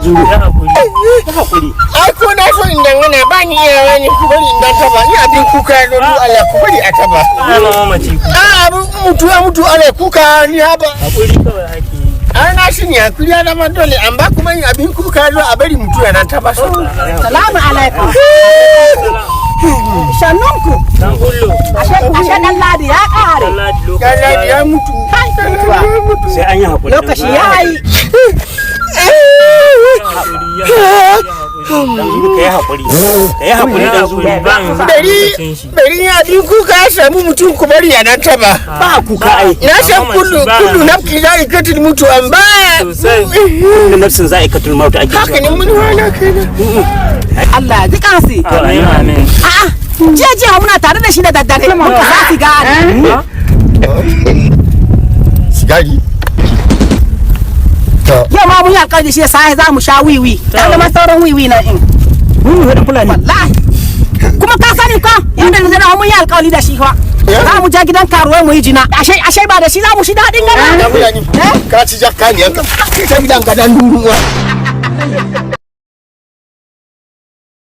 Zuru, ya hakuri. Ai ko na so in dangana ba ni iya ne, ku bari in dan taba ni abin kuka ya zo. Allah, ku bari a taba. Ana mamaci ku. A abu mutu ya mutu ana kuka ni haba. Hakuri kawai ake yi. An na shi ne hakuri ya zama dole, an ba kuma yin abin kuka ya zo, a bari mutu ya dan taba so. Salamu alaikum. Shannunku. Dan Gullo. Ashe Dan Ladi ya kare. Dan Ladi Ya lokaci Ladi ya ya mutu. Kai, mutuwa. Sai an yi hakuri. Lokaci ya yi. Hakuri, ya hakuri. Dan Zuru, kai hakuri, kai hakuri, Dan Zuru. Ba Bari lokacin shi. Bari ya abin kuka ya samu mutum, ku bari ya dan taba. Ba kuka ai. Na san kullu kullu nafki za ikatul mutu an ba. Sosai. Kullu nafsin za'iqatul maut ake. Haka ne mun wana kenan. Allah ya ji kansi. Amin, amin. A'a, jiya jiya muna tare da shi da daddare. Muka sa sigari. Sigari to. Yau ma mun yi alƙawari da shi da safe za mu sha wiwi. Ta zama sauran wiwi na in. Mun yi Fulani. Wallahi. Kuma ka sani ko yadda da zana mun yi alƙawari da shi fa. Za mu je gidan karuwai mu yi jina. Ashe ba da shi za mu shi daɗin gaba. Dan Fulani, ka ci jakka ne ka ta gidan ka dan duruwa.